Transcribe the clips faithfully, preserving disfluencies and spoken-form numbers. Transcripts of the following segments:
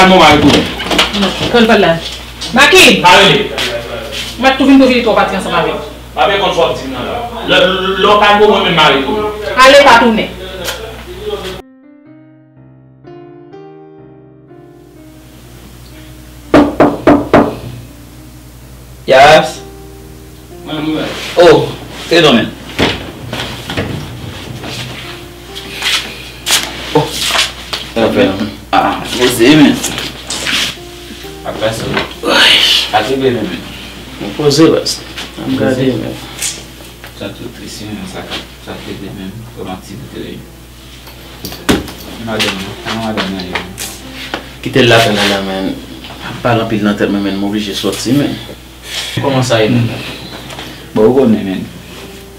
Kalme w, m a retounen. Kòl pa la. Makib! Pa rele. Mwen tou vin pou vini twò pati ansanm avè m. Pa vin konn sa w ap di m nan la. Lè, lè w kalme w, mwen menm m a retounen. Ale pa tounen. Yaps. Mwen, mwen. Oh, se non men. Oh. Sa fè. Ah, poze men. Ak pèsonn. Ay. Ak regle men. Mwen poze baz. Mwen gade men. Sa tou tris men sa, sa te de men. Kòman ti bout li. Madanm nan, kòman madanm nan ye? Kite l la fè nana, men. Ap pale anpil nan tèt mwen, men, m oblije sòti, men. Kòman sa ye, men? Bon, ou konnen, men.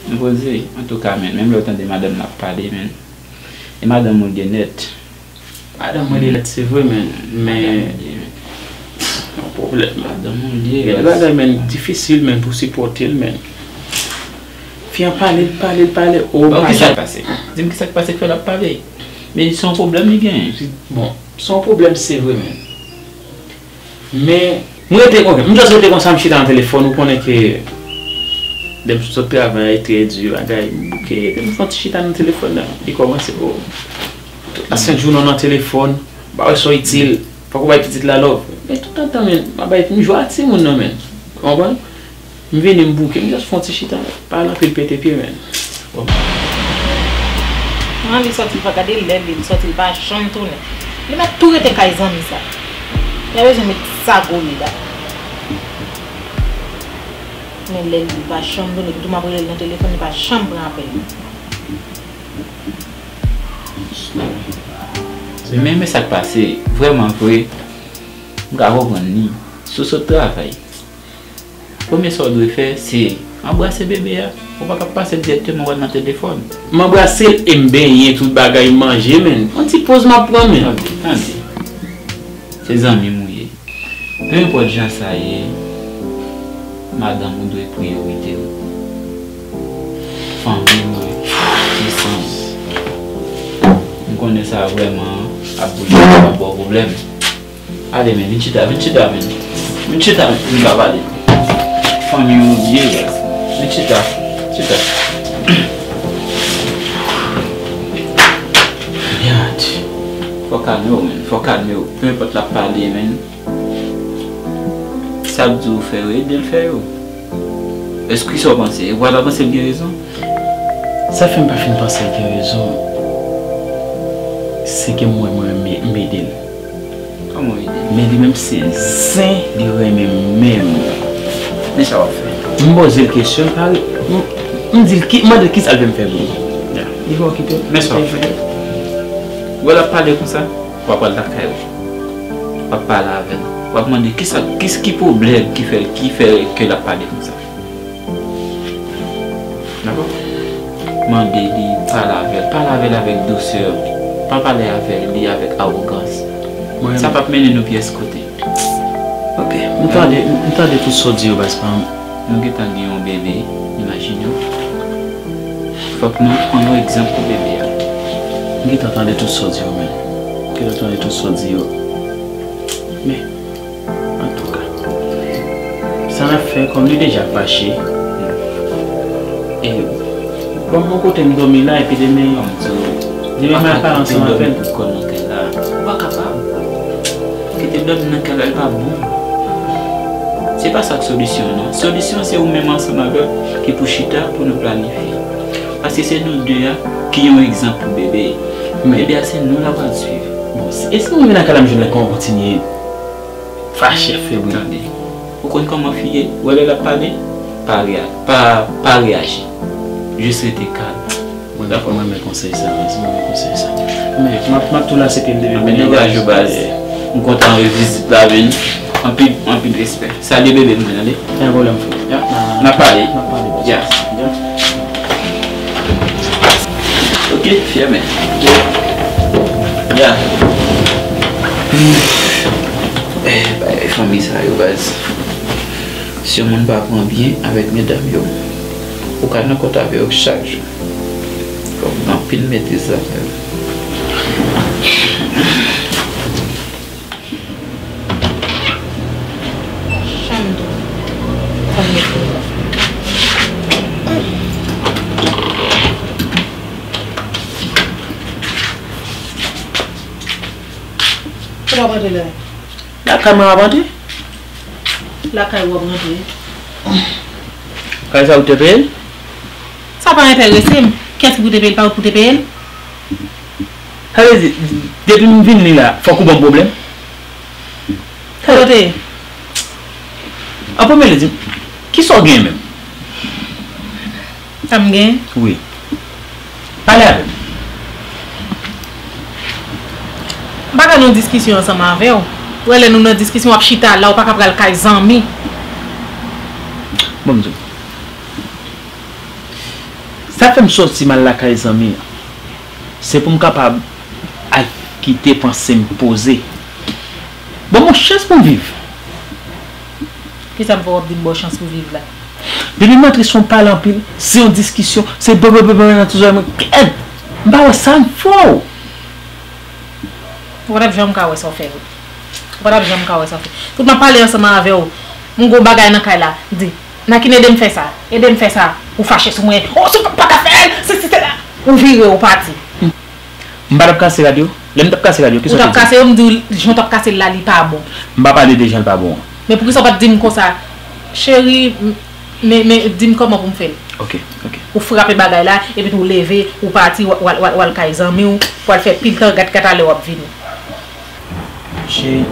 M poze, antouka, men, menm lè w tande madanm nan ap pale, men. E madanm ou l gen nèt. Madanm mwen li nèt, se vre, men, men yon pwoblèm. Madanm ou l ye, baz. Gen de bagay, men, difisil, men, pou sipòte l, men. Fi an pale, l pale, l pale, o, m pa janm. Bon, kisa k pase? Di m kisa k pase k fè l ap pale. Men se yon pwoblèm li genyen. Bon, se yon pwoblèm, se vre, men. Men, m rete, ok, m just rete konsa, m chita nan telefòn, ou konnen ke lè m sot travay, trè di, bagay, m bouke, epi m fè yon ti chita nan telefòn nan. Li kòmanse, o, tout la sent jounen w nan telefòn, m pa wè sa w itil, fòk ou bay pitit la love. Men tout tan, men, m ap bay, m jwe ak timoun nan, men. Ou konprann? M vini, m bouke, m just fè yon ti chita, pale anpil pete pye, men. Bon. Mwen li sòti, li pa gade lè li, li sòti, li pa janm tounen. Li mèt tou rete kay zanmi sa. Li pa bezwen met sago li la. Men lè li pa janm tounen, epi tou m ap rele l nan telefòn, li pa janm pran apèl. Men, men sa k pase, vrèman vre, m ka konprann li. Si w sot travay, premye sa w dwe fè, se anbrase bebe a. Ou pa ka pase dirèkteman w al nan telefòn. M anbrase l e m benyen tout bagay, m manje, men. Yon ti poz m ap pran, men. Tande, tande. Se zanmi m ou ye. Pe enpòt jan sa ye, madanm ou dwe priyorite w. Fanmi w, ti san w. M konnen sa vrèman ap boule, ap ba w pwoblèm. Ale, men, vin chita, vin chita, men. Vin chita, men, pou n ka pale. Fanmi w ye, baz. Vin chita, chita. Gad. Fò w kalme w, men. Fò w kalme w. Pe enpòt l ap pale, men. Sa l di w fè yo, ede l fè yo. Èske sa w panse? Ou pa ta panse l gen rezon? Sa fè m pa fin panse l gen rezon, se ke mwen, mwen, m, m ede l. Kòman w ede l? Men li menm se zen li renmen menm. Men sa w ap fè? M poze l kesyon, l pa re-, m, m di l ki, mande l kisa l vle m fè pou li. Ya. Li pa okipe l. Men sa w ap fè? Ou wè l ap pale konsa? W ap al lakay ou. W ap pale avè l. W ap mande kisa, kis-, ki pwoblèm ki fè, ki fè ke l ap pale konsa. Dakò? Mande li, pale avè l. Pale avè l avèk dousè. Pa pale avè li avèk awogans. Mwen. Sa p ap mennen nou pyès kote. Ok, m tande, m tande tout sa w di yo, baz pa m. Nou gentan gen yon bebe, imajine w. Fòk nou pran yon egzanp pou bebe a. M gentan tande tout sa w di yo, men. M gentan tande tout sa w di yo. Men, antouka, sa n ap fè, kòm li deja fache, e, ban m yon kote m dòmi la, epi demen, demen m al pale ansanm avè l. Ou pa kapab. Kite l dòmi nan kay la, li pa bon. Se pa sa k solisyon an, non. Solisyon an, se ou menm ansanm avè l ki pou chita pou nou planifye. Paske se nou de a ki yon egzanp pou bebe. Men bebe a, se nou l ap pral swiv. Bon, e si mwen vin nan kay la, m jwenn l kòman kontinye fache, febri? Tande. Ou konn kòman fi ye? Ou wè lè l ap pale? Pa reya-, pa, pa reyaji. Jis rete kalm. Mwen dakò, mwen renmen konsèy sa, baz. Mwen renmen konsèy sa. Men, m ap, m ap tou la, se ke m devye. Anben, degaje w, baz. M kontan wè vizit la vin. Anpil, anpil respè. Salye bebe m, tande? Pa gen pwoblèm, frè. Ya. N ap pale. N ap pale, baz. Ya. Ya. Ok, fèmen. Ya. Eh, bagay fanmi sa yo, baz. Si yon moun pa pran byen avèk medam yo, ou ka nan kont avè yo chak jou. Fòk gen anpil metriz ladan l. Kote w ap rantre la? Lakay mwen w ap rantre? Lakay ou ap rantre. Kay sa ou te peye l? Sa pa enterese m. Kiyès ki pou te peye l? Pa ou pou te peye l? Sa vle di, depi m vin li la, fòk ou ban m pwoblèm? Kote? An premye lè, di m, kisa w genyen menm? Sa m genyen? Wi. Pale avè m. M pa ka nan diskisyon ansanm avè w. Ou wè lè nou nan diskisyon, w ap chita la, ou pa ka pral kay zanmi. Bon, m di w. Sa fè m sòti m al lakay zanmi an. Se pou m kapab al kite panse m poze. Ban m yon chans pou m viv. Kisa m fè w ap di m ba w chans pou viv la? Depi m antre se yon pale anpil, se yon diskisyon, se blablabla nan ti zòrèy mwen. Kèt! M pa wè sa m fè w. Ou pa t ap janm ka wè sa w fè vre. Ou pa t ap janm ka wè sa w fè. Tout m ap pale ansanm avè w, m gon bagay nan kay la, m di, Nakine, ede m fè sa, ede m fè sa, ou fache sou mwen, o, se pa ka fè l, se si, se la. Ou vire, ou pati. M pa t ap kase rad yo? Lè m t ap kase rad yo, kisa w te di m? Ou t ap kase yo, m di w, jan w t ap kase l la, li pa bon. M pa pale de jan l pa bon an. Men poukisa w pa t di m konsa, cheri, m- men, men, di m kòman pou m fè l? Ok, ok. Ou frape bagay la, epi tou ou leve, ou pati, w al, w al, w al kay zanmi w, w al fè pil tan, gad, gad talè w ap vini. Cheri,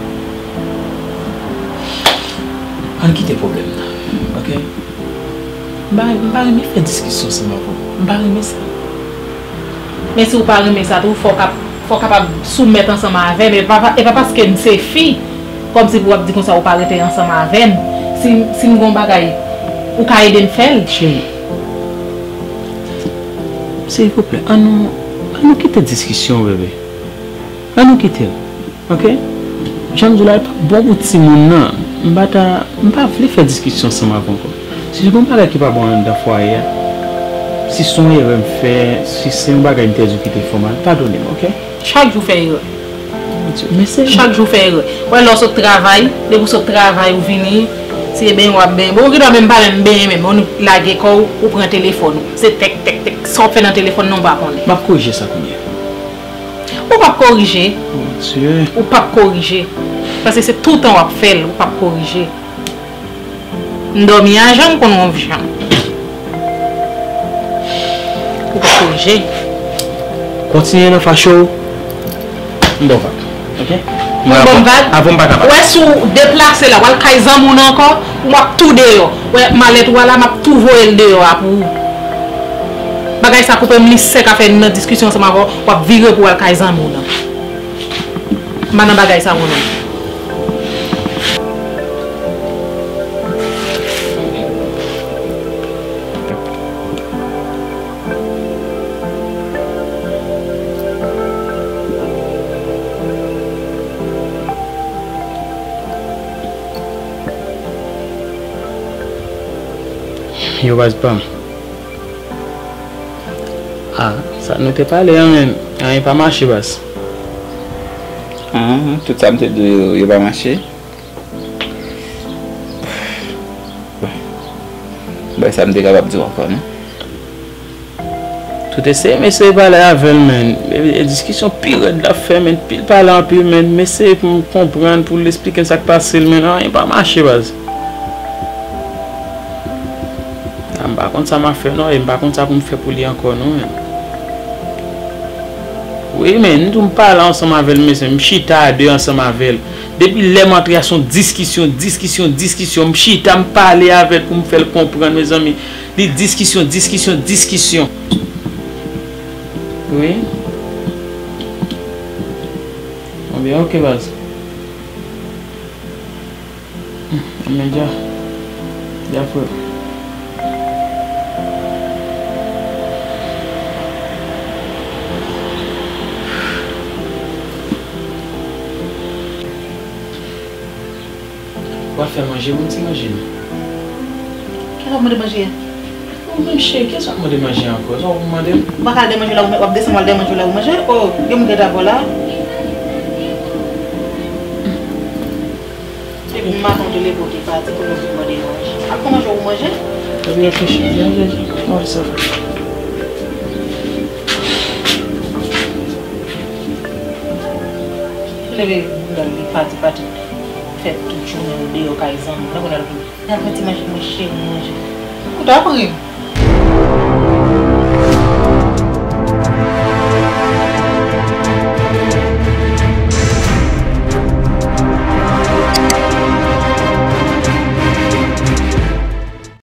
ann kite pwoblèm nan, ok? M pa, m pa renmen fè diskisyon ansanm avè w. M pa renmen sa. Men si w pa renmen sa tou, fò w kap-, fò w kapab soumèt ansanm avè m. E pa, e pa paske m se fi, kòmsi pou w ap di konsa ou pa rete ansanm avè m. Si, si m gon bagay, ou ka ede m fè l. Cheri, silvouplè, ann nou, ann nou kite diskisyon, bebe. Ann nou kite l. Ok? Jan m di w la, li p ap bon pou timoun nan. M pa ta, m pa vle fè diskisyon ansanm avè w ankò. Si se gon bagay ki pa bon anndan fwaye a, si se yon erè m fè, si se yon bagay m te di w ki te fè w mal, padone m, ok? Chak jou fè erè. Mon Dieu, men se... Chak jou fè erè. Ou wè lè w sot travay, depi w sot travay, ou vini, si se benyen w ap benyen. Bon, ou gen dwa menm pa menm benyen menm. Ou lage kò w, ou pran telefòn ou. Se tèk, tèk, tèk. Sa w ap fè nan telefòn nan, ou pa konnen. M ap korije sa kounye a. Ou p ap korije. Mon Dieu. Ou p ap korije. Paske se toutan w ap fè l, ou p ap korije. M dòmi a jan, m konn wonf jan. Ou p ap korije. Kontinye nan fache w. M ba w vag. Ok? Mwen, avan, avan m pa kapab. Ou wè si w deplase la, w al kay zanmi w nan ankò, ou m ap tou deyò. Ou wè malèt ou a la, m ap tou voye l deyò a pou ou. Bagay sa koupe m li sèk, afè n nan diskisyon ansanm avè w, w ap vire pou w al kay zanmi w nan. M pa nan bagay sa mwen menm. Yo, baz pa m. Ah, sa nou te pale an, men anyen pa mache, baz. Ah, tout sa m te di w yo, yo pa mache. Bon, bay sa m te kapab di w ankò, non? Tout eseye, m eseye pale avè l, men. E, e diskisyon pi rèd l ap fè, men. Pil pale anpil, men. M eseye pou m konprann, pou l esplike m sa k pase l, men. Anyen pa mache, baz. A, m pa konn sa m ap fè, non, e m pa konn sa pou m fè pou li ankò, non, men. Wi, men, m tou m pale ansanm avè l, mesye, m chita a de ansanm avè l. Depi lè m antre a, se yon diskisyon, diskisyon, diskisyon. M chita, m pale avè l pou m fè l konprann, mezanmi. Li diskisyon, diskisyon, diskisyon. Wi. Bon, byen, ok, baz. Anben, dja. Dja, frè. W ap fè manje pou m ti manje, non? Kiyès w ap mande manje a? Ou menm, cheri, kiyès w ap mande manje ankò? Sa w mande m? Ou pa ka al dèyè manje la, w ap desann w al dèyè manje la pou manje? O, gen moun ki rete avè w la? Epi maten w te leve w te pati, kounye a w vin mande manje. Al pran manje w pou manje. Epi reflechi, reflechi. Mwen sa fè. Leve. Li pati, pati fè tout jounen l deyò kay zanmi l. Lè mwen al pou l ap mete manje, mwen cheri manje. Ou t ap ri m.